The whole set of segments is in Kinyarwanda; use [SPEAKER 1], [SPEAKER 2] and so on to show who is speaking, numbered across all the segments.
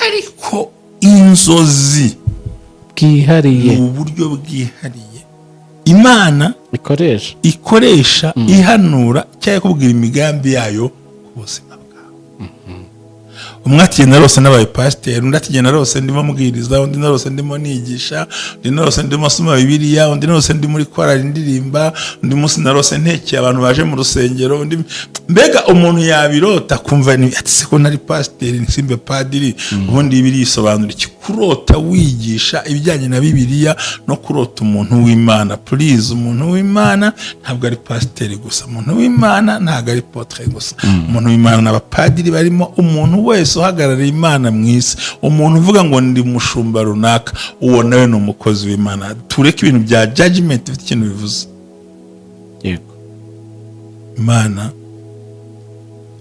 [SPEAKER 1] Ariko inzozi
[SPEAKER 2] bwihariye
[SPEAKER 1] ni uburyo bwihariye Imana
[SPEAKER 2] ikoresha
[SPEAKER 1] ikoresha ihanura cyangwa ikubwira imigambi yayo ku buzima bwawe. Umwe ati narose nabaye pasiteri, undi ati narose ndimo mbwiriza, undi narose ndimo nigisha, undi narose ndimo asoma Bibiliya, undi narose ndi muri korali ndirimba, undi munsi narose ntekeye abantu baje mu rusengero, undi mbega umuntu yabirota akumva ni ati se ko nari pasiteri nsimbe padiri? Ubundi Bibiliya isobanura iki? Kurota wigisha ibijyanye na Bibiliya no kurota umuntu w'Imana. Please, umuntu w'Imana ntabwo ari pasiteri gusa, umuntu w'Imana ntabwo ari apôtre gusa, umuntu w'Imana n'abapadiri barimo, umuntu wese uhagarariye Imana mu isi, umuntu uvuga ngo ndi umushumba runaka, uwo nawe ni umukozi w'Imana. Tureke ibintu bya judgment bifite ikintu bivuze. Imana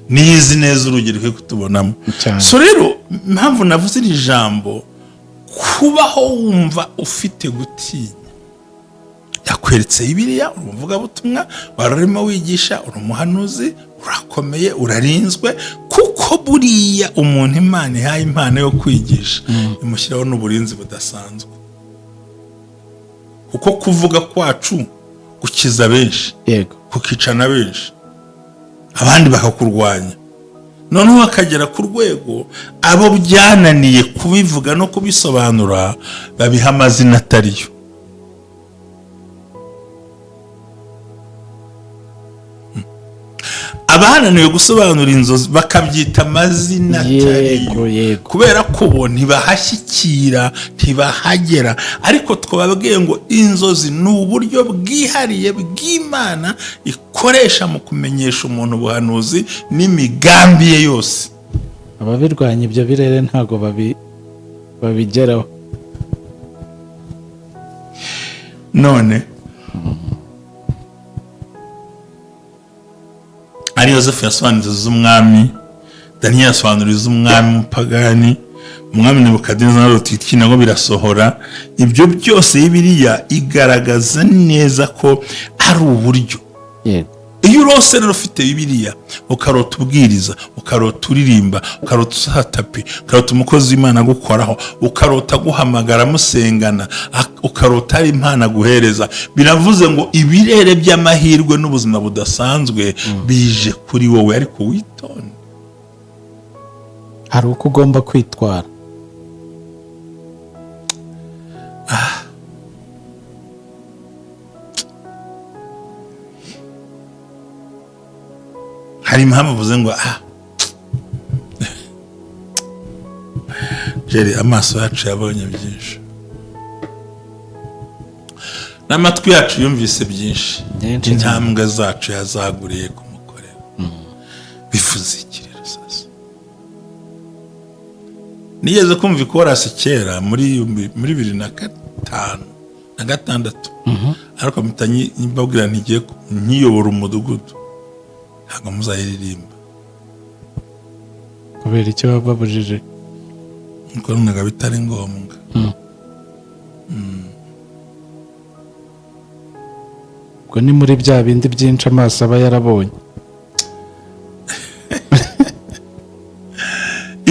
[SPEAKER 1] niyo izi neza urugero ikwiye kutubonamo. So rero, impamvu navuze iri jambo, kubaho wumva ufite gutinya, yakweretse Bibiliya, uri umuvugabutumwa, wari urimo wigisha, uri umuhanuzi, urakomeye, urarinzwe, kuko buriya umuntu Imana ihaye impano yo kwigisha imushyiraho n'uburinzi budasanzwe, kuko kuvuga kwacu gukiza benshi, kukica na benshi, abandi bakakurwanya, noneho bakagera ku rwego abo byananiye kubivuga no kubisobanura babiha amazina atariyo. Abananiwe gusobanura inzozi bakabyita amazina atariyo, kubera ko bo ntibahashyikira, ntibahagera. Ariko twababwiye ngo inzozi ni uburyo bwihariye bw'Imana ikoresha mu kumenyesha umuntu ubuhanuzi n'imigambi ye yose.
[SPEAKER 2] Ababirwanya ibyo birere ntabwo babigeraho.
[SPEAKER 1] None ari Yosefu yasobanura inzozi z'umwami, Daniyeli yasobanura iz'umwami w'umupagani, umwami Nebukadinezari iki nabwo birasohora. Ibyo byose Bibiliya igaragaza neza ko ari uburyo. Iyo urose rero ufite Bibiliya, ukarota ubwiriza, ukarota uririmba, ukarota usaha tapi, ukarota umukozi w'Imana agukoraho, ukarota aguhamagara musengana, ukarota hari impano aguhereza, biravuze ngo ibirere by'amahirwe n'ubuzima budasanzwe bije kuri wowe, ariko witonde.
[SPEAKER 2] Hari uko ugomba kwitwara.
[SPEAKER 1] Hari impamvu uvuze ngo ah Jerry, amaso yacu yabonye byinshi n'amatwi yacu yumvise byinshi,
[SPEAKER 2] Byinshi.
[SPEAKER 1] Intambwe zacu yazaguriye kumukorera. Bivuze iki rero? Sasa nigeze kumva ikorasi kera muri 2005 na 6, ariko mpita mbabwira ntigiye nkiyobora umudugudu, ntabwo muzayiririmba.
[SPEAKER 2] Kubera icyo baba babujije?
[SPEAKER 1] Nuko numvaga bitari ngombwa.
[SPEAKER 2] Ubwo ni muri bya bindi byinshi amaso aba yarabonye.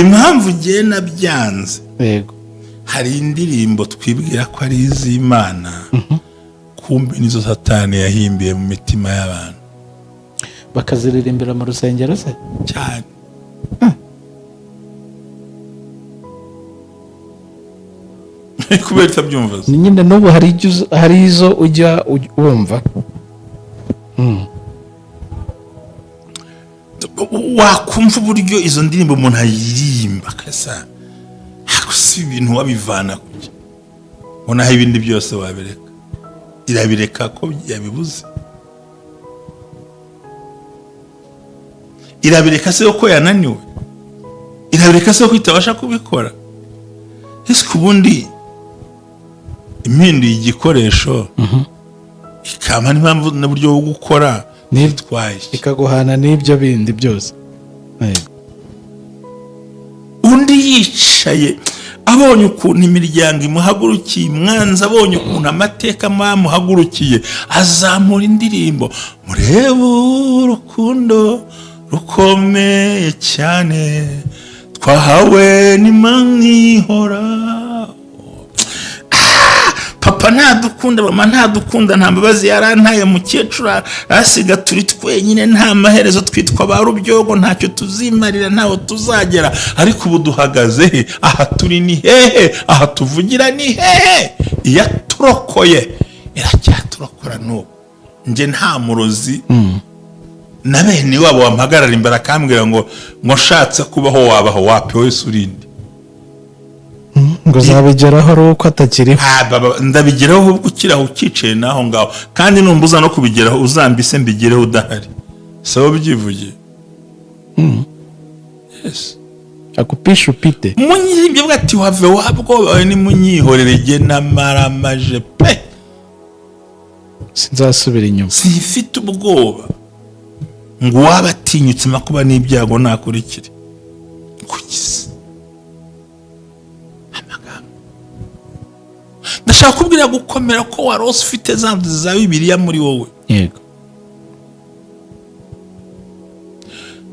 [SPEAKER 1] Impamvu ngiye nabyanze, hari indirimbo twibwira ko ari iz'Imana, kumbe nizo Satani yahimbiye mu mitima y'abantu.
[SPEAKER 2] Bakaziririmbira mu rusengero se?
[SPEAKER 1] Cyane. Kubera utabyumva se?
[SPEAKER 2] Ni nyine n'ubu hari hari izo ujya wumva.
[SPEAKER 1] Wakumva uburyo izo ndirimbo umuntu ayiririmba akasa, ariko si ibintu wabivana kuki? Ubonaho ibindi byose wabireka, irabireka ko yabibuze, irabireka se ko yananiwe, irabireka se ko itabasha kubikora? Ese ubundi impinduye igikoresho ikampa n'impamvu n'uburyo bwo gukora, nitwaye iki?
[SPEAKER 2] Ikaguhana n'ibyo bindi byose.
[SPEAKER 1] Undi yicaye abonye ukuntu imiryango imuhagurukiye, umwanzi abonye ukuntu amateka bamuhagurukiye, azamura indirimbo: "Murebe urukundo rukomeye cyane." Twahawe n'Imana ihoraho. Papa ntadukunda, mama ntadukunda, nta mbabazi yarantaye, mukecuru arasiga turi twenyine, nta maherezo, twitwa ba rubyogo, ntacyo tuzimarira, ntaho tuzagera. Ariko ubu duhagaze he? Aha turi ni hehe? Aha tuvugira ni hehe? Iyaturokoye iracyaturokora n'ubu. Njye nta murozi na bene wabo wampagarara imbere akambwira ngo nshatse kubaho wabaho, wapi wese urinde.
[SPEAKER 2] Ngo uzabigeraho ari uko atakiriho.
[SPEAKER 1] Ah, baba, ndabigeraho ahubwo ukiri aho ucyicaye n'aho ngaho, kandi numbuza no kubigeraho uzambise mbigereho udahari. Saba ubyivugiye, yes.
[SPEAKER 2] Akupisha upite.
[SPEAKER 1] Munyiribyo bwa ati wave wabwoba nimunyihorere, jye namaramaje pe.
[SPEAKER 2] Sinzasubira inyuma.
[SPEAKER 1] Simfite ubwoba ngo uwaba atinyutse amakuba n'ibyago nakurikire kuki amagambo. Ndashaka kubwira gukomera ko warose ufite za nzozi za Bibiliya muri wowe.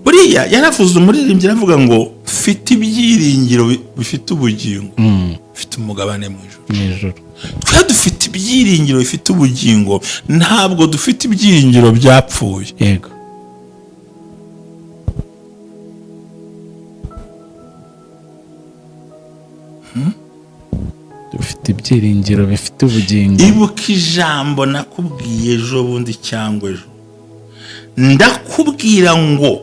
[SPEAKER 1] Buriya yaravuze, umuririmbyi aravuga ngo mfite ibyiringiro bifite ubugingo, mfite umugabane mu ijuru.
[SPEAKER 2] Mu ijuru.
[SPEAKER 1] Twe dufite ibyiringiro bifite ubugingo, ntabwo dufite ibyiringiro byapfuye.
[SPEAKER 2] Dufite ibyiringiro bifite ubugingo.
[SPEAKER 1] Ibuka ijambo nakubwiye ejo bundi cyangwa ejo, ndakubwira ngo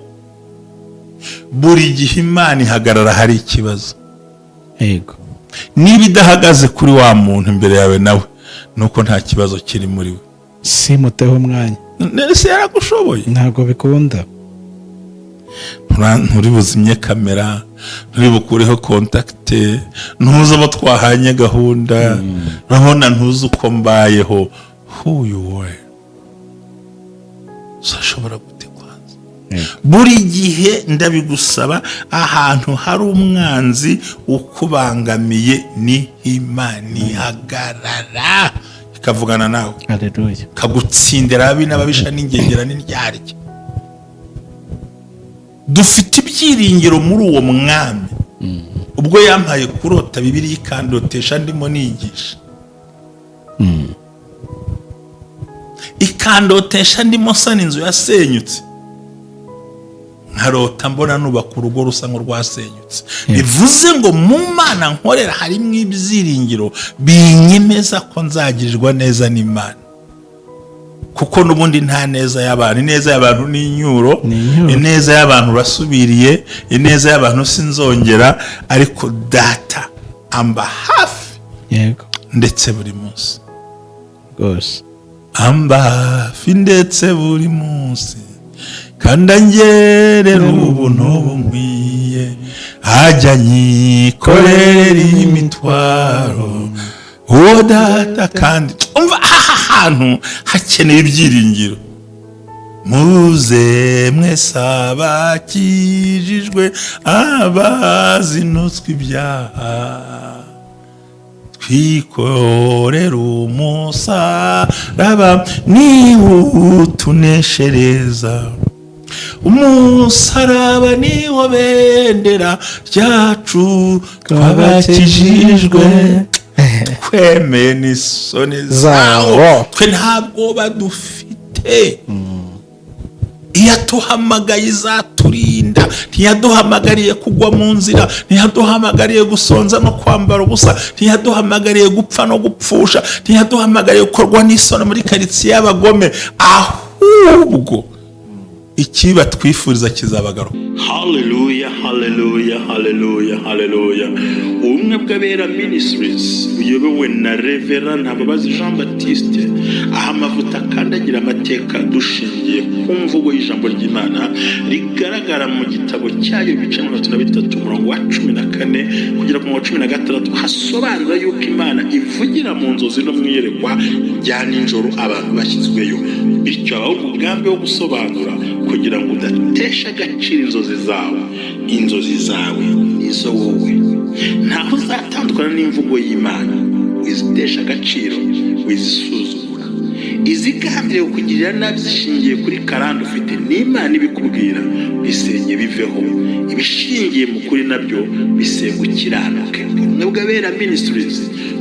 [SPEAKER 1] buri gihe Imana ihagarara hari ikibazo. Niba idahagaze kuri wa muntu imbere yawe nawe, nuko nta kibazo kiri muri we.
[SPEAKER 2] Simuteho umwanya.
[SPEAKER 1] Ese yaragushoboye?
[SPEAKER 2] Ntabwo bikunda.
[SPEAKER 1] Nturi buzimye kamera, nturi bukureho contact, ntuzi abo twahanye gahunda, urabona ntuzi uko mbayeho, who you were, uzashobora gute kwanza? Buri gihe ndabigusaba, ahantu hari umwanzi ukubangamiye ni Imana ihagarara ikavugana nawe.
[SPEAKER 2] Haleluya.
[SPEAKER 1] Ikagutsindira ababi n'ababisha n'ingegera n'indyarya. Dufite ibyiringiro muri uwo mwami. Ubwo yampaye kurota Bibiliya, ikandotesha ndimo nigisha, ikandotesha ndimo nsana inzu yasenyutse, nkarota mbona nubaka urugo rusa nk'urwasenyutse, bivuze ngo mu Mana nkorera harimo ibyiringiro binyemeza ko nzagirirwa neza n'Imana, kuko n'ubundi nta neza y'abantu. Ineza y'abantu ni inyuro.
[SPEAKER 2] Ni inyuro.
[SPEAKER 1] Ineza y'abantu urasubiriye, ineza y'abantu sinzongera, ariko Data amba hafi ndetse buri munsi. Amba hafi ndetse buri munsi, kandi angerera ubuntu bunkwiye, ajya anyikorera imitwaro uwo Data. Kandi umva, aha hantu hakeneye ibyiringiro. Muze mwese abakijijwe, abazinutswe ibyaha, twikorera umusaraba niwutuneshereza. Umusaraba niwo bendera ryacu twabakijijwe, twemeye n'isoni zawo.
[SPEAKER 2] Zawo.
[SPEAKER 1] Twe nta bwoba dufite. Iyo atuhamagaye izaturinda. Ntiyaduhamagariye kugwa mu nzira, ntiyaduhamagariye gusonza no kwambara ubusa, ntiyaduhamagariye gupfa no gupfusha, ntiyaduhamagariye gukorwa n'isoni muri karitsiye y'abagome, ahubwo ikiba twifuriza kizabagaruka. Haleluya, haleluya, haleluya, haleluya! Ubumwe bw'Abera Ministries buyobowe na Reverend Ntababazi Jean Baptiste, aho amavuta akandagira amateka dushingiye ku mvugo y'ijambo ry'Imana rigaragara mu gitabo cyayo, ibice 33, umurongo wa 14 kugera ku murongo wa 16, hasobanura yuko Imana ivugira mu nzozi no mu iyerekwa rya nijoro abantu bashyizweyo. Bityo habaho umugambi wo gusobanura kugira ngo udatesha agaciro inzozi zawe. Inzozi zawe nizo wowe, ntaho uzatandukana n'imvugo y'Imana. Wizitesha agaciro, wizisuzugura. Izigambiriye kukugirira nabi zishingiye kuri karande ufite, n'Imana ibikubwira, bisenye biveho. Ibishingiye mu kuri nabyo bisenga ukiranuke. Ubumwe bw'Abera Ministries,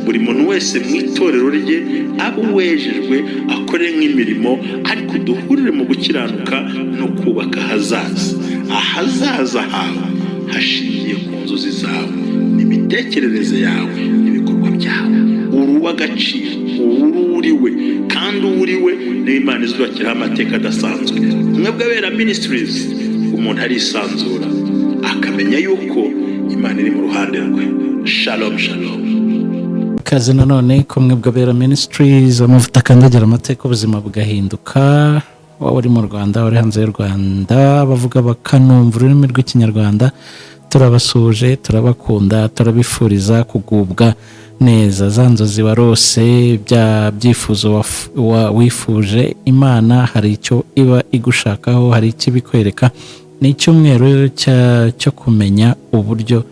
[SPEAKER 1] buri muntu wese mu itorero rye abe uwejejwe, akore nk'imirimo, ariko duhurire mu gukiranuka no kubaka ahazaza. Ahazaza hawe hashingiye ku nzozi zawe n'imitekerereze yawe n'ibikorwa byawe. Uri uw'agaciro, uri uriwe, kandi uwo uriwe niyo Imana izubakiraho amateka adasanzwe. Ubumwe bw'Abera Ministries, umuntu arisanzura akamenya yuko Imana iri mu ruhande rwe. Shalom, shalom.
[SPEAKER 2] Ikaze nanone kumwe bw'Abera Ministries, amavuta akandagira amateka, ubuzima bugahinduka. Waba uri mu Rwanda, uri hanze y'u Rwanda, bavuga bakanumva ururimi rw'Ikinyarwanda, turabasuhuje, turabakunda, turabifuriza kugubwa neza. Za nzozi warose, bya byifuzo wifuje, Imana hari icyo iba igushakaho, hari icyo ibikwereka. Ni icyumweru cyo kumenya uburyo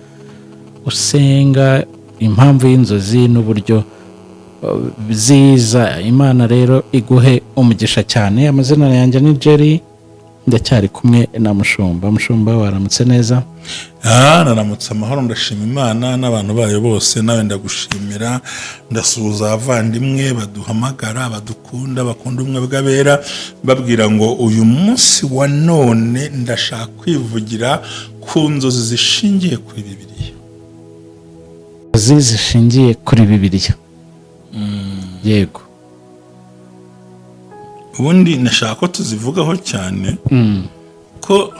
[SPEAKER 2] usenga, impamvu y'inzozi n'uburyo ziza. Imana rero iguhe umugisha cyane. Amazina yanjye ni Jerry, ndacyari kumwe na Mushumba. Mushumba, waramutse neza?
[SPEAKER 1] Ah, naramutse amahoro, ndashima Imana n'abantu bayo bose. Nawe ndagushimira, ndasuhuza abavandimwe baduhamagara, badukunda, bakunda ubumwe bw'Abera, babwira ngo uyu munsi wa none ndashaka kwivugira ku nzozi zishingiye kuri Bibiliya.
[SPEAKER 2] Inzozi zishingiye kuri Bibiliya, yego.
[SPEAKER 1] Ubundi ndashaka ko tuzivugaho cyane, ko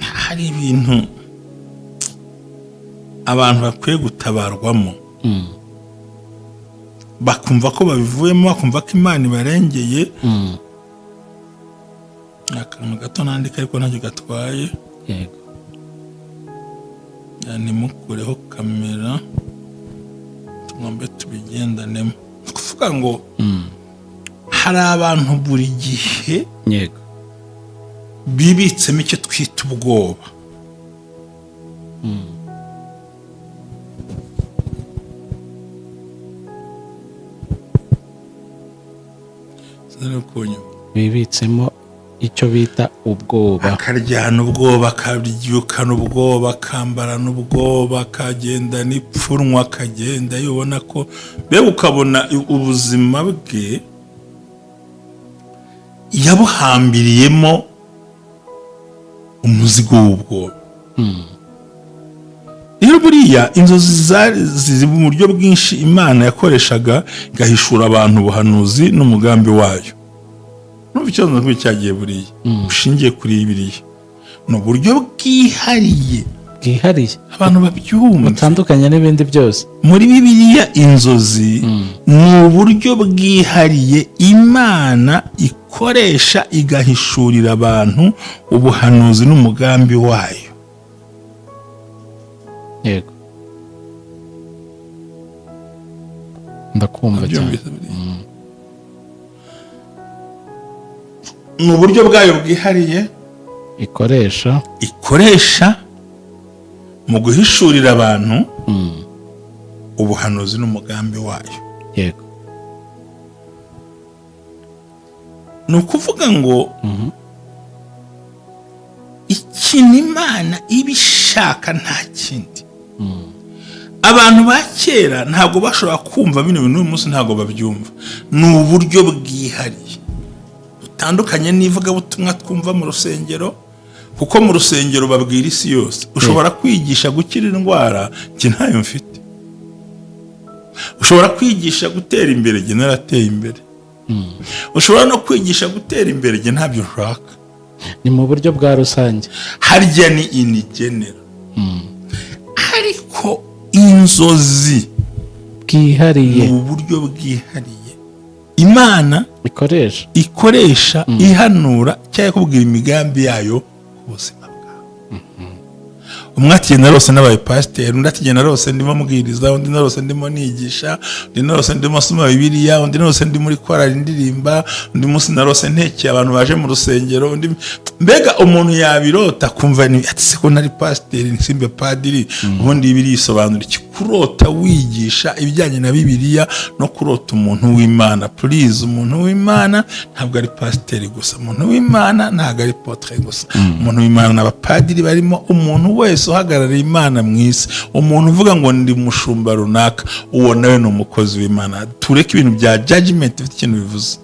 [SPEAKER 1] hari ibintu abantu bakwiye gutabarwamo, bakumva ko babivuyemo, bakumva ko Imana ibarengeye. Ni akantu gato nandika, ariko ntacyo gatwaye. Ntimukureho kamera, tugombe tubigendanemo. Ni ukuvuga ngo hari abantu buri gihe bibitsemo icyo twita ubwoba. Sinari kunyumva.
[SPEAKER 2] Bibitsemo icyo bita ubwoba.
[SPEAKER 1] Akaryana ubwoba, akabyukana ubwoba, akambarana ubwoba, akagenda n'ipfunwe, akagenda yubona ko mbega ukabona ubuzima bwe yabuhambiriyemo umuzigo w'ubwoba. Rero buriya inzozi zari ziri mu buryo bwinshi Imana yakoreshaga igahishura abantu ubuhanuzi n'umugambi wayo. Numva ikibazo nakubwiye cyagiye buriya bushingiye kuri biriya ni uburyo bwihariye.
[SPEAKER 2] Bwihariye.
[SPEAKER 1] Abantu babyumva.
[SPEAKER 2] Butandukanye n'ibindi byose.
[SPEAKER 1] Muri Bibiliya, inzozi ni uburyo bwihariye Imana ikoresha igahishurira abantu ubuhanuzi n'umugambi wayo.
[SPEAKER 2] Yego, ndakumva cyane.
[SPEAKER 1] Wabyumvise buriya? Ni uburyo bwayo bwihariye
[SPEAKER 2] ikoresha
[SPEAKER 1] ikoresha mu guhishurira abantu ubuhanuzi n'umugambi wayo. Ni ukuvuga ngo ikintu Imana iba ishaka nta kindi. Abantu ba kera ntabwo bashobora kumva bino bintu, uyu munsi ntabwo babyumva. Ni uburyo bwihariye butandukanye n'ivugabutumwa twumva mu rusengero, kuko mu rusengero babwira isi yose. Ushobora kwigisha gukira indwara, njye ntayo mfite. Ushobora kwigisha gutera imbere, njye narateye imbere. Ushobora no kwigisha gutera imbere, njye ntabyo nshaka.
[SPEAKER 2] Ni mu buryo bwa rusange.
[SPEAKER 1] Harya ni inigenera, ariko inzozi
[SPEAKER 2] bwihariye
[SPEAKER 1] ni uburyo bwihariye Imana
[SPEAKER 2] ikoresha
[SPEAKER 1] ikoresha ihanura cyangwa ikubwira imigambi yayo ku buzima bwawe. Umwe ati: "Narose nabaye pasiteri", undi ati: "Narose ndimo mbwiriza", undi: "Narose ndimo nigisha", undi: "Narose ndimo nsoma Bibiliya", undi: "Narose ndi muri korali ndirimba", undi munsi: "Narose ntekeye abantu baje mu rusengero", undi mbega umuntu yabirota akumva ni ati: "Se ko nari pasiteri nsimbe padiri, ubundi Bibiliya isobanura iki?" Kurota wigisha ibijyanye na Bibiliya no kurota umuntu w'Imana. Please, umuntu w'Imana ntabwo ari pasiteri gusa, umuntu w'Imana ntabwo ari apôtre gusa, umuntu w'Imana n'abapadiri barimo, umuntu wese uhagarariye Imana mu isi, umuntu uvuga ngo ndi umushumba runaka, uwo nawe ni umukozi w'Imana. Tureke ibintu bya judgment bifite ikintu bivuze.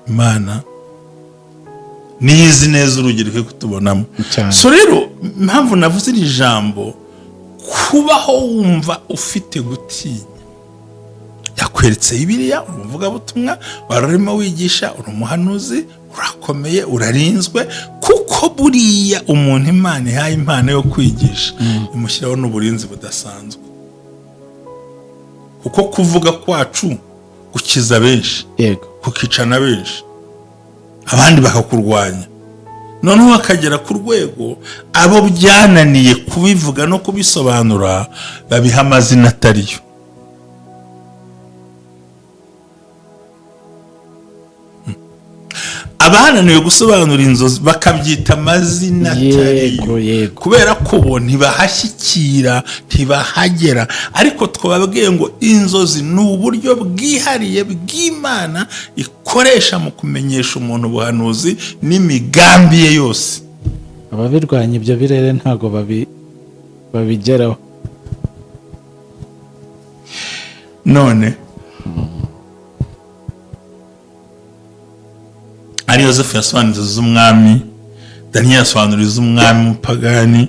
[SPEAKER 1] Imana niyo izi neza urugero ikwiye kutubonamo. So rero, impamvu navuze iri jambo, kubaho wumva ufite gutinya, yakweretse Bibiliya, umuvugabutumwa wari urimo wigisha, uri umuhanuzi, urakomeye, urarinzwe, kuko buriya umuntu Imana ihaye impano yo kwigisha imushyiraho n'uburinzi budasanzwe, kuko kuvuga kwacu gukiza benshi, kukica na benshi, abandi bakakurwanya. Noneho bakagera ku rwego abo byananiye kubivuga no kubisobanura babiha amazina atariyo. Abananiwe gusobanura inzozi bakabyita amazina atariyo, kubera ko bo ntibahashyikira, ntibahagera. Ariko twababwiye ngo inzozi ni uburyo bwihariye bw'Imana ikoresha mu kumenyesha umuntu ubuhanuzi n'imigambi ye yose.
[SPEAKER 2] Ababirwanya ibyo birere ntabwo babigeraho.
[SPEAKER 1] None ari Yosefu yasobanura inzozi z'umwami, Daniyeli yasobanura iz'umwami w'umupagani,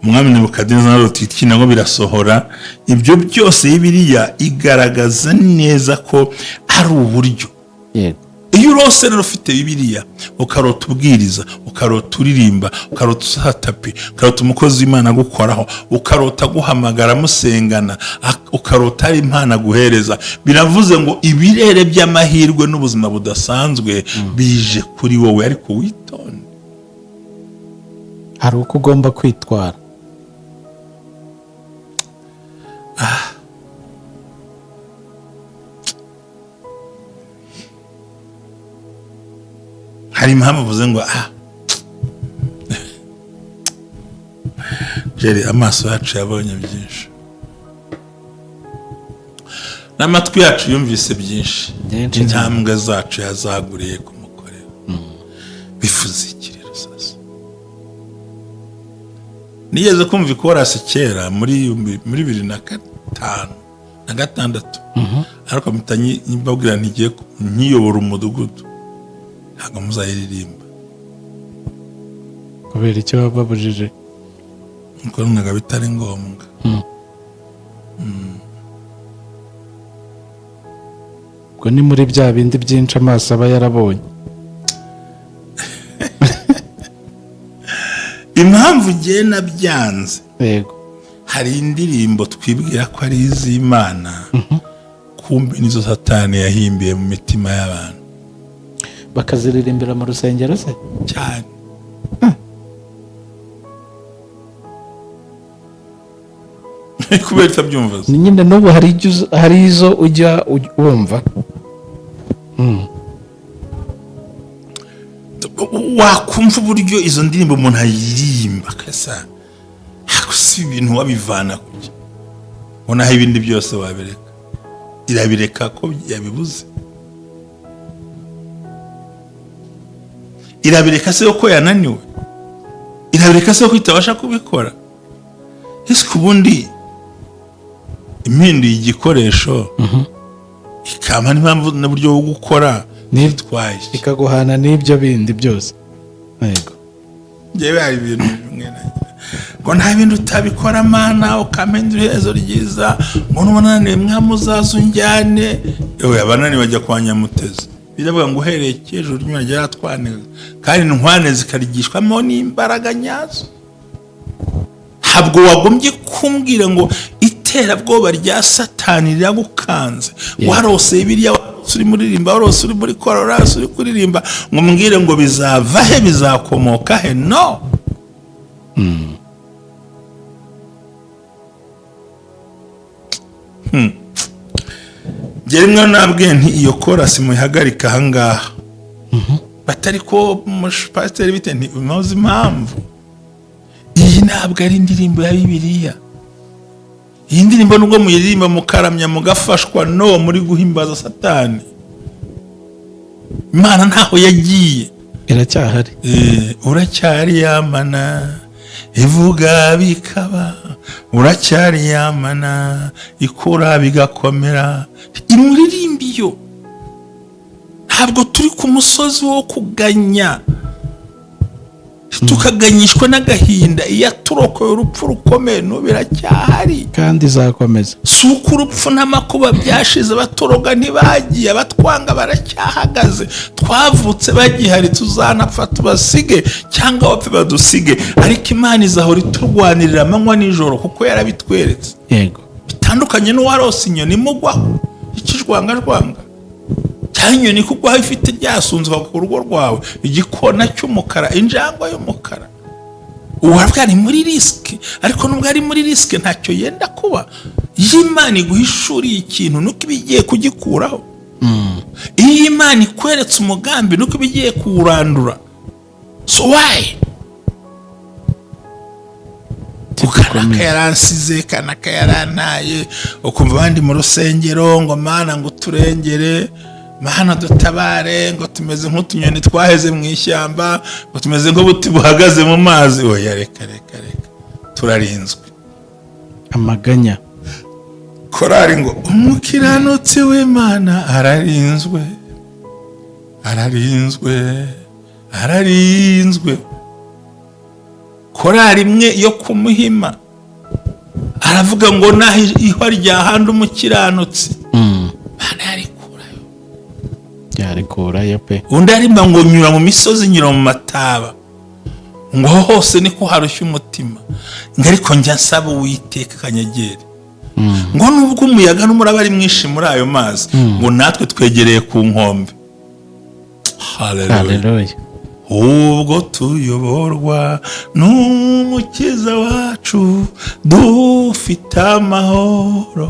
[SPEAKER 1] umwami Nebukadinezari arota ngo birasohora. Ibyo byose Bibiliya igaragaza neza ko ari uburyo. Iyo urose rero ufite Bibiliya, ukarota ubwiriza, ukarota uririmba, ukarota usaha tapi, ukarota umukozi w'Imana agukoraho, ukarota aguhamagara musengana, ukarota ari impano aguhereza, biravuze ngo ibirere by'amahirwe n'ubuzima budasanzwe bije kuri wowe, ariko witonde.
[SPEAKER 2] Hari uko ugomba kwitwara.
[SPEAKER 1] Hari impamvu uvuze ngo Jerry, amaso yacu yabonye byinshi n'amatwi yacu yumvise byinshi,
[SPEAKER 2] Byinshi cyane.
[SPEAKER 1] Intambwe zacu yazaguriye kumukorera. Bivuze iki rero? Sasa nigeze kumva ikorasi kera muri 2005 na 6, ariko mpita mbabwira ntigiye nkiyobora umudugudu, ntabwo muzayiririmba.
[SPEAKER 2] Kubera icyo baba babujije?
[SPEAKER 1] Nuko numvaga bitari ngombwa.
[SPEAKER 2] Ubwo ni muri bya bindi byinshi amaso aba yarabonye.
[SPEAKER 1] Impamvu ngiye nabyanze, hari indirimbo twibwira ko ari iz'Imana, kumbe nizo Satani yahimbiye mu mitima y'abantu.
[SPEAKER 2] Bakaziririmbira mu rusengero se?
[SPEAKER 1] Cyane. Kubera utabyumva se?
[SPEAKER 2] Ni nyine n'ubu hari izo ujya wumva.
[SPEAKER 1] Wakumva uburyo izo ndirimbo umuntu ayiririmba akasa, si ibintu wabivana kujya ubonaho, ibindi byose wabireka, irabireka ko yabibuze, irabireka se ko yananiwe, irabireka se ko itabasha kubikora. Ese ubundi impinduye igikoresho, ikampa n'impamvu n'uburyo bwo gukora, nitwaye iki?
[SPEAKER 2] Ikaguhana n'ibyo bindi byose, yego.
[SPEAKER 1] Njyewe hari ibintu bimwe nagira ngo nta bindi utabikora Mana, ukampindura iherezo ryiza, ngo nubona naniwe mwami uzaza unjyane. Yewe, abananiwe bajya kwa Nyamutezi. Biravuga ngo uhereye kejuru ry'Imana ryaratwaneza, kandi intwane zikarigishwamo n'imbaraga nyazo. Ntabwo wagombye kumbwira ngo iterabwoba rya Satani riragukanze, warose Bibiliya, warose uri muririmba, warose uri muri kororasi uri kuririmba, ngo mbwire ngo bizava he, bizakomoka he? No. Njye rimwe nabwiye nti iyo korasi muyihagarike ahangaha, batari ko pasiteri bite, nti muzi impamvu, iyi ntabwo ari indirimbo ya Bibiliya. Iyi ndirimbo nubwo muyiririmba mukaramya mugafashwa, no muri guhimbaza Satani, Imana ntaho yagiye.
[SPEAKER 2] Iracyahari.
[SPEAKER 1] Uracyari yamana ivuga bikaba, uracyari yamana ikura bigakomera. Imuririmba iyo. Ntabwo turi ku musozi wo kuganya, tukaganyishwa n'agahinda. Iyo aturokoye urupfu rukomeye, n'ubu iracyahari.
[SPEAKER 2] Kandi izakomeza.
[SPEAKER 1] Si uko urupfu n'amakuba byashize, abaturoga ntibagiye, abatwanga baracyahagaze. Twavutse bagihari, tuzanapfa tubasige cyangwa bapfe badusige, ariko Imana izahora iturwanirira amanywa nijoro kuko yarabitweretse. Bitandukanye n'uwarose inyoni imugwaho ikijwangajwanga, cyangwa inyoni ikugwaho ifite ryasunzwe ku rugo rwawe, igikona cy'umukara, injangwe y'umukara. Uwaravuga ari muri risk, ariko nubwo ari muri risk ntacyo yenda kuba. Iyo Imana iguhishuriye ikintu, nuko iba igiye kugikuraho. Iyo Imana ikweretse umugambi, nuko iba igiye kuwurandura. So why kanaka yaransize, kanaka yarantaye, ukumva abandi mu rusengero ngo: "Mana, ngo uturengere, Mana dutabare," ngo tumeze nk'utunyoni twaheze mu ishyamba, ngo tumeze nk'ubuti buhagaze mu mazi. Oya, reka reka reka, turarinzwe.
[SPEAKER 2] Amaganya.
[SPEAKER 1] Korari ngo: "Umukiranutsi w'Imana ararinzwe, ararinzwe, ararinzwe." Korari imwe yo kumuhima aravuga ngo: "Naho ihwa ryahanda umukiranutsi, Mana yarikurayo."
[SPEAKER 2] Yarikurayo pe.
[SPEAKER 1] Undi arimba ngo: "Nyura mu misozi, nyura mu mataba," ngo aho hose niko harushya umutima, ngo ariko njya nsaba Uwiteka akanyegere, ngo nubwo umuyaga n'umuraba ari mwinshi muri ayo mazi, ngo natwe twegereye ku nkombe. Hallelujah.
[SPEAKER 2] Haleluya.
[SPEAKER 1] Ubwo tuyoborwa n'Umukiza wacu, dufite amahoro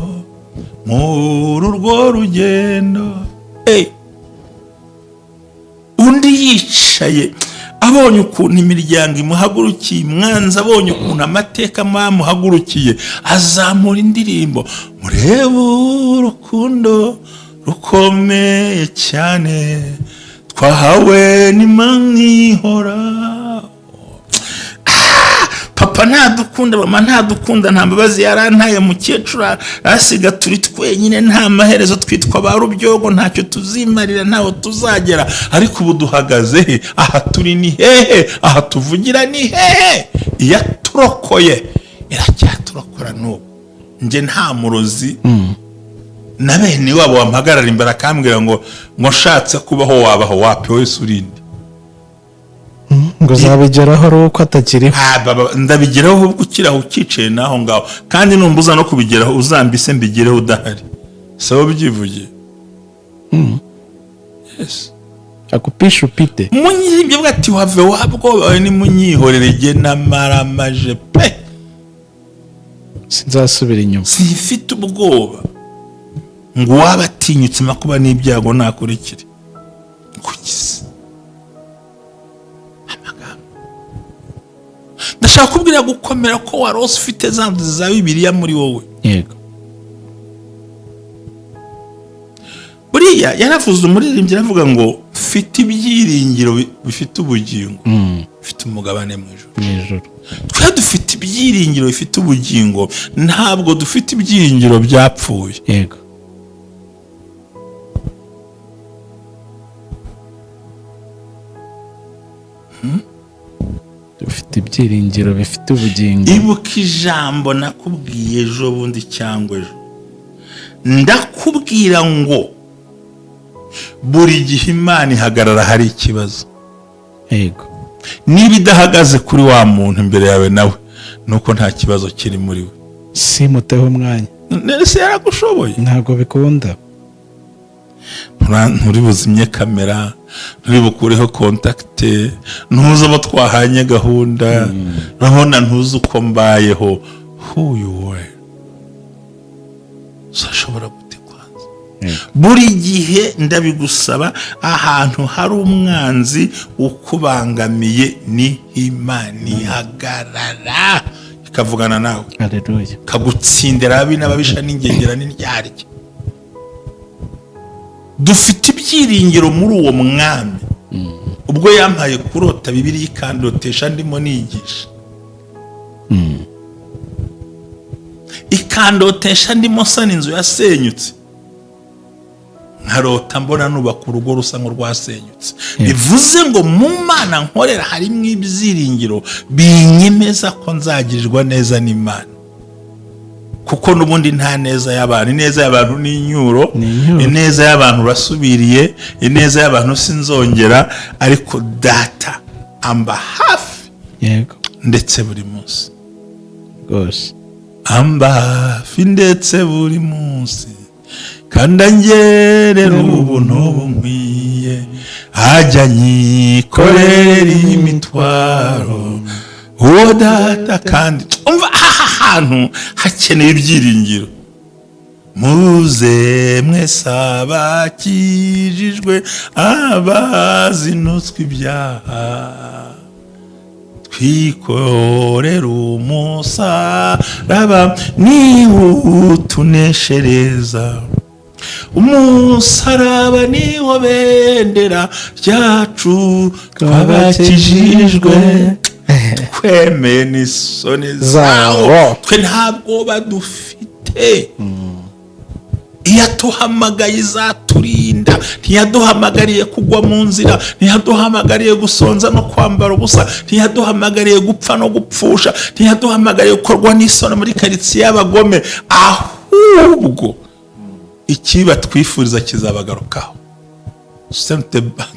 [SPEAKER 1] muri urwo rugendo. Hey! Undi yicaye abonye ukuntu imiryango imuhagurukiye, umwanzi abonye ukuntu amateka bamuhagurukiye, azamura indirimbo: "Murebe urukundo rukomeye cyane twahawe n'Imana ihora." Papa ntadukunda, mama ntadukunda, nta mbabazi, yarantaye, mukecuru arasiga, turi twenyine, nta maherezo, twitwa ba rubyogo, ntacyo tuzimarira, ntaho tuzagera. Ariko ubu duhagaze he? Aha turi ni hehe? Aha tuvugira ni hehe? Iyo aturokoye iracyaturokora n'ubu. Njye nta murozi na bene wabo wampagarara imbere akambwira ngo nshatse kubaho wabaho. Wapi, wese urinde.
[SPEAKER 2] Ngo uzabigeraho ari uko atakiriho.
[SPEAKER 1] Ah, baba, ndabigeraho ahubwo ukiri aho, ucyicaye n'aho ngaho. Kandi numbuza no kubigeraho, uzambise mbigereho udahari. Saba ubyivugiye. Yes.
[SPEAKER 2] Akupisha upite.
[SPEAKER 1] Munyiribyo bwa ati: "Wave wabwoba, nimunyihorere, jye namaramaje pe."
[SPEAKER 2] Sinzasubira inyuma.
[SPEAKER 1] Simfite ubwoba, ngo uwaba atinyutse amakuba n'ibyago nakurikire kukize. Amagambo ndashaka kubwira gukomera ko warose ufite za nzozi za Bibiliya muri wowe. Buriya yaravuze, umuririmbyi aravuga ngo: "Mfite ibyiringiro bifite ubugingo, bifite umugabane mu ijuru."
[SPEAKER 2] Mu ijuru.
[SPEAKER 1] Twe dufite ibyiringiro bifite ubugingo, ntabwo dufite ibyiringiro byapfuye.
[SPEAKER 2] Dufite ibyiringiro bifite ubugingo.
[SPEAKER 1] Ibuka ijambo nakubwiye ejo bundi cyangwa ejo, ndakubwira ngo buri gihe Imana ihagarara hari ikibazo. Niba idahagaze kuri wa muntu imbere yawe nawe, nuko nta kibazo kiri muri we.
[SPEAKER 2] Simuteho umwanya.
[SPEAKER 1] Ese yaragushoboye?
[SPEAKER 2] Ntabwo bikunda.
[SPEAKER 1] Nturi buzimye kamera, nturi bukureho contact, ntuzi abo twahanye gahunda, urabona ntuzi uko mbayeho. Who you were, uzashobora gute kwanza? Buri gihe ndabigusaba, ahantu hari umwanzi ukubangamiye ni Imana ihagarara. Ikavugana nawe.
[SPEAKER 2] Haleluya.
[SPEAKER 1] Ikagutsindira ababi n'ababisha n'ingegera n'indyarya. Dufite ibyiringiro muri uwo mwami. Ubwo yampaye kurota Bibiliya, ikandotesha ndimo nigisha, ikandotesha ndimo nsana inzu yasenyutse, nkarota mbona nubaka urugo rusa nk'urwasenyutse, bivuze ngo mu Mana nkorera harimo ibyiringiro binyemeza ko nzagirirwa neza n'Imana, kuko n'ubundi nta neza y'abantu. Ineza y'abantu ni inyuro.
[SPEAKER 2] Ni inyuro.
[SPEAKER 1] Ineza y'abantu urasubiriye, ineza y'abantu sinzongera, ariko Data amba hafi ndetse buri munsi.
[SPEAKER 2] Rwose.
[SPEAKER 1] Amba hafi ndetse buri munsi, kandi angerera ubuntu bunkwiye, ajya anyikorera imitwaro uwo Data. Kandi umva, aha hantu hakeneye ibyiringiro. Muze mwese abakijijwe, abazinutswe ibyaha, twikorera umusaraba, niwutuneshereza. Umusaraba niwo bendera ryacu, twabakijijwe, twemeye n'isoni zawo.
[SPEAKER 2] Zawo.
[SPEAKER 1] Twe nta bwoba dufite. Iyo atuhamagaye izaturinda. Ntiyaduhamagariye kugwa mu nzira, ntiyaduhamagariye gusonza no kwambara ubusa, ntiyaduhamagariye gupfa no gupfusha, ntiyaduhamagariye gukorwa n'isoni muri karitsiye y'abagome. Ahubwo ikiba twifuriza kizabagarukaho.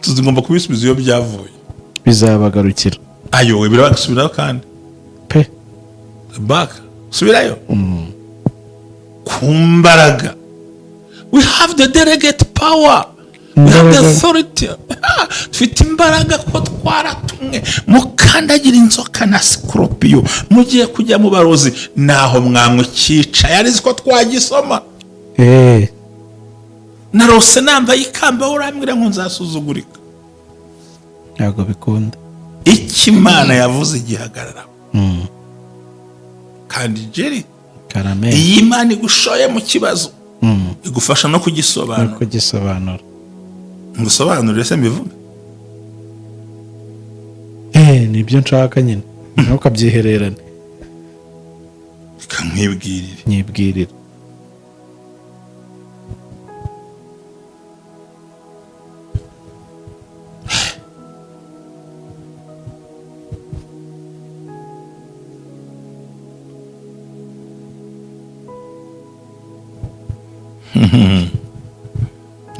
[SPEAKER 1] Tugomba kubisubiza iyo byavuye.
[SPEAKER 2] Bizabagarukira.
[SPEAKER 1] Ayowe, birabasubiraho kandi.
[SPEAKER 2] Pe.
[SPEAKER 1] Baka subirayo ku mbaraga. We have the delegate power, we have the
[SPEAKER 2] Imbaraga.
[SPEAKER 1] authority. Dufite imbaraga ko twaratumwe. Mukandagira inzoka na sikoropiyo, mugiye kujya mu barozi naho mwamwicaye, arizi ko twagisoma. Narose nambaye ikamba, urambwira ngo nzasuzugurika.
[SPEAKER 2] Ntabwo bikunda.
[SPEAKER 1] Icyo Imana yavuze igihagarara. Kandi Jerry,
[SPEAKER 2] Karame.
[SPEAKER 1] iyi Imana igushoye mu kibazo, igufasha no
[SPEAKER 2] No
[SPEAKER 1] kugisobanura.
[SPEAKER 2] Kugisobanura.
[SPEAKER 1] Ngusobanurire se mbivuge?
[SPEAKER 2] Nibyo nshaka nyine, ntukabyihererane.
[SPEAKER 1] Reka nkwibwirire.
[SPEAKER 2] Nyibwirire.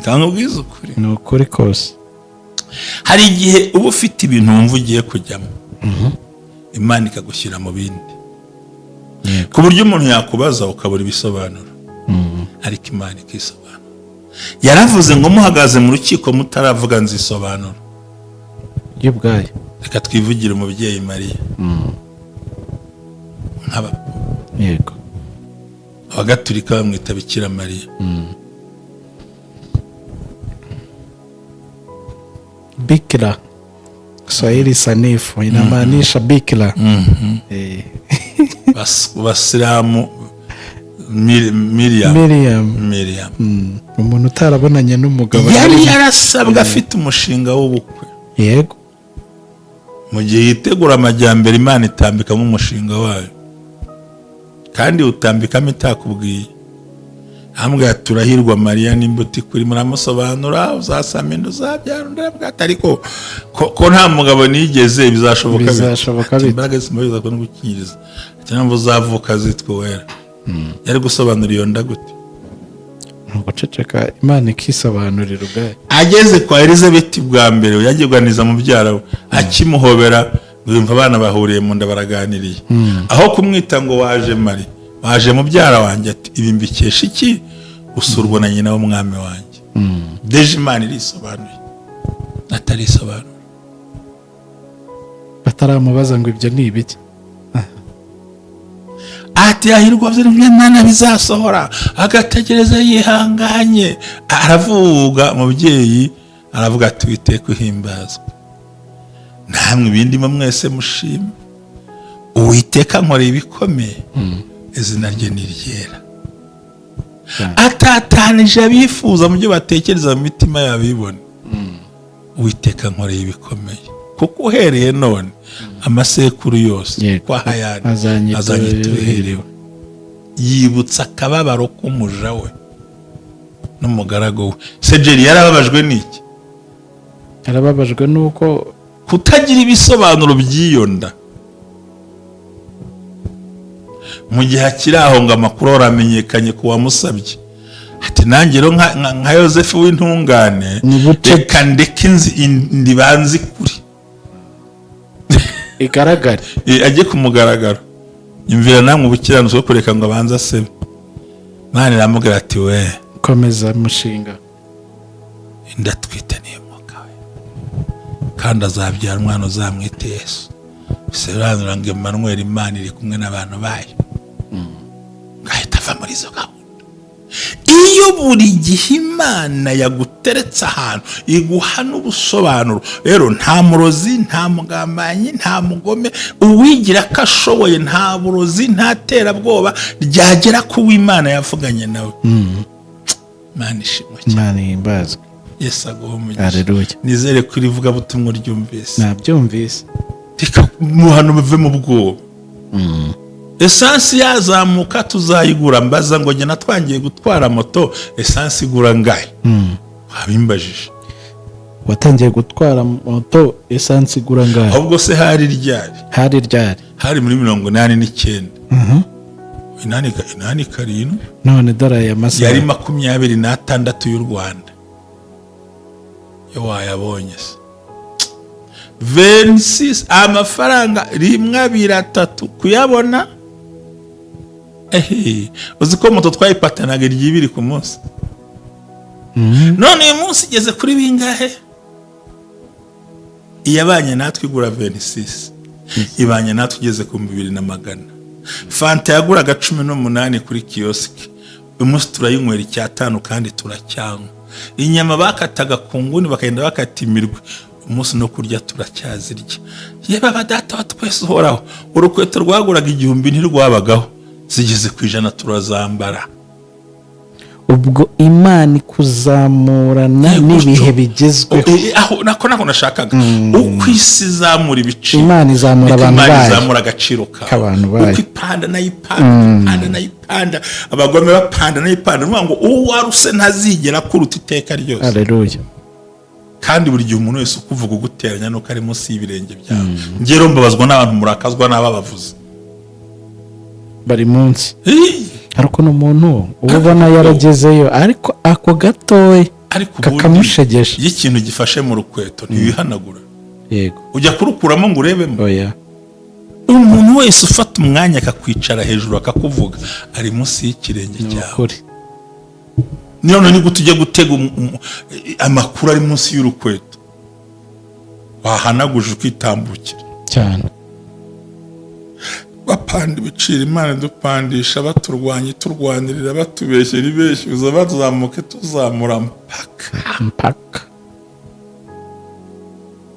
[SPEAKER 1] Cyangwa ubwize ukuri.
[SPEAKER 2] Ni ukuri kose.
[SPEAKER 1] Hari igihe uba ufite ibintu wumva ugiye kujyamo, Imana ikagushyira mu bindi, ku buryo umuntu yakubaza ukabura ibisobanuro, ariko Imana ikisobanura. Yaravuze ngo muhagaze mu rukiko mutaravuga, nzisobanura.
[SPEAKER 2] Yo ubwayo.
[SPEAKER 1] Reka twivugire umubyeyi Mariya nk'aba Abagatulika bamwita Bikira Mariya.
[SPEAKER 2] Bikira, Swahili sanifu inamaanisha bikira.
[SPEAKER 1] Basilamu Miriam.
[SPEAKER 2] Miriam.
[SPEAKER 1] Miriam.
[SPEAKER 2] Umuntu utarabonanye n'umugabo.
[SPEAKER 1] Yari yarasabwe afite umushinga w'ubukwe. Mu gihe yitegura amajyambere, Imana itambikamo umushinga wayo, kandi utambikamo itakubwiye. Ambwira, turahirwa Mariya n'imbuto ikuri, muramusobanura, uzasama inda, uzabyara. Undi aravuga ati ariko ko nta mugabo nigeze, bizashoboka bite?"
[SPEAKER 2] Bizashoboka
[SPEAKER 1] Ati,
[SPEAKER 2] bite?
[SPEAKER 1] imbaraga zimubwiza ko no gukingiriza. Ati mpamvu uzavuka zitwa uwera. Yari gusobanura iyo nda gute?
[SPEAKER 2] Guceceka, Imana ikisobanurira ubwayo.
[SPEAKER 1] Ageze kwa Elizabeth bwa mbere, yagiye mubyara we, akimuhobera yumva abana bahuriye mu nda baraganiriye. Aho kumwita ngo waje Mari, waje mubyara wanjye, ati ibi mbikesha iki, gusurwa na nyina w'umwami wanjye? Déjà Imana irisobanuye atarisobanura.
[SPEAKER 2] Bataramubaza ngo ibyo ni ibiki.
[SPEAKER 1] Ati hahirwa Imana bizasohora, agategereza yihanganye. Aravuga mubyeyi, aravuga ati witeka uhimbazwe, namwe ibindimo mwese mushime. Uwiteka. Uwiteka nkoreye ibikomeye, izina rye ni ryera. Atatanije abifuza mu byo batekereza mu mitima yabo bibone. Uwiteka nkoreye ibikomeye, kuko uhereye none amasekuru yose kwa hayani
[SPEAKER 2] Azanyita
[SPEAKER 1] azanyita uhiriwe. Yibutsa akababaro k'umuja we n'umugaragu we. Sejeri yarababajwe n'iki?
[SPEAKER 2] Yarababajwe n'uko
[SPEAKER 1] kutagira ibisobanuro by'iyo nda. Mu gihe akiri aho, ngo amakuru aramenyekanye ku wamusabye, ati: "Nanjye rero nka Yosefu w'intungane,
[SPEAKER 2] Ni bucece.
[SPEAKER 1] reka ndeke ndibanze kuri
[SPEAKER 2] igaragare."
[SPEAKER 1] Ajye ku mugaragaro. Nyumvira namwe ubukiranutsi bwo kureka ngo abanze asebe. Imana iramubwira ati: "We,
[SPEAKER 2] komeza mushinga."
[SPEAKER 1] Inda atwite niyo mwuka we, kandi azabyara umwana, uzamwite Yesu, bisobanura ngo Emmanuel, Imana iri kumwe n'abantu bayo. Ngahita ava muri izo gahunda. Iyo buri gihe Imana yaguteretse ahantu, iguha n'ubusobanuro. Rero nta murozi, nta mugambanyi, nta mugome uwigira ko ashoboye, nta burozi, nta terabwoba ryagera ku w'Imana yavuganye nawe. Imana ishimwe cyane.
[SPEAKER 2] Imana ihimbazwe.
[SPEAKER 1] Yesu aguhe umugisha.
[SPEAKER 2] Haleluya.
[SPEAKER 1] Nizere ko iri vugabutumwa ryumvise.
[SPEAKER 2] Nabyumvise.
[SPEAKER 1] Reka muhano muve mu bwoba. Essence yazamuka, tuzayigura. Mbaza ngo njye natwangiye gutwara moto, essence igura ngahe? Wabimbajije.
[SPEAKER 2] Watangiye gutwara moto essence igura ngahe?
[SPEAKER 1] Ahubwo se hari ryari?
[SPEAKER 2] Hari ryari?
[SPEAKER 1] Hari muri 89, 87.
[SPEAKER 2] None dore aya masaha.
[SPEAKER 1] Yari 26 y'u Rwanda. Iyo wayabonye se, 26, amafaranga rimwe, abiri, atatu kuyabona. Ehe, uzi ko moto twayipatanaga iry'ibiri ku munsi? None uyu munsi igeze kuri bingahe? Iyabanye natwe igura 26, ibanye natwe igeze ku 2100. Fanta yaguraga 18 kuri kiyosike, uyu munsi turayinywera icyatanu kandi turacyanywa. Inyama bakataga ku nguni, bakagenda bakata imirwi, umunsi no kurya turacyazirya. Yeba Data wa twese uhoraho, urukweto rwaguraga 1000 ntirwabagaho, zigeze ku 100 turazambara.
[SPEAKER 2] Ubwo Imana ikuzamurana
[SPEAKER 1] Gutyo.
[SPEAKER 2] n'ibihe bigezweho.
[SPEAKER 1] Aho nako nashakaga, uko isi izamura ibiciro,
[SPEAKER 2] Imana izamura
[SPEAKER 1] niko
[SPEAKER 2] abantu
[SPEAKER 1] Imana
[SPEAKER 2] bayo.
[SPEAKER 1] izamura agaciro kawe.
[SPEAKER 2] K'abantu bayo.
[SPEAKER 1] Uko ipanda nayo ipanda, ipanda nayo ipanda, abagome bapanda nayo ipanda. Ni ukuvuga ngo uwo waruse ntazigera kuruta iteka ryose.
[SPEAKER 2] Haleluya.
[SPEAKER 1] Kandi buri gihe umuntu wese ukuvuga uguteranya nuko ari munsi y'ibirenge byawe. Njye rero mbabazwa n'abantu murakazwa n'ababavuze.
[SPEAKER 2] Bari munsi.
[SPEAKER 1] Ih,
[SPEAKER 2] hari ukuntu umuntu uba ubona yaragezeyo, ariko ako gatoya
[SPEAKER 1] ariko ubundi
[SPEAKER 2] kakamushegesha.
[SPEAKER 1] iyo ikintu gifashe mu rukweto ntiwihanagura?
[SPEAKER 2] Yego.
[SPEAKER 1] Ujya kurukuramo ngo urebemo?
[SPEAKER 2] Oya.
[SPEAKER 1] Umuntu wese ufata umwanya akakwicara hejuru akakuvuga ari munsi y'ikirenge
[SPEAKER 2] Ni
[SPEAKER 1] cyawe.
[SPEAKER 2] ukuri.
[SPEAKER 1] None ni gute ujya gutega amakuru ari munsi y'urukweto, wahanaguje ukitambukira?
[SPEAKER 2] Cyane.
[SPEAKER 1] Bapanda ibiciro, Imana idupandisha, baturwanya turwanirira, batubeshyera ibeshyuza, bazamuke tuzamura, mpaka
[SPEAKER 2] mpaka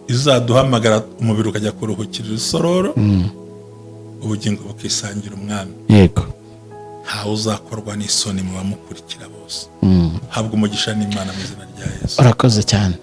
[SPEAKER 1] izaduhamagara, umubiri ukajya kuruhukira isororo, ubugingo bukisangira Umwami. Ntawe uzakorwa n'isoni mu bamukurikira bose. Habwa umugisha n'Imana mu izina rya Yesu.
[SPEAKER 2] Urakoze cyane.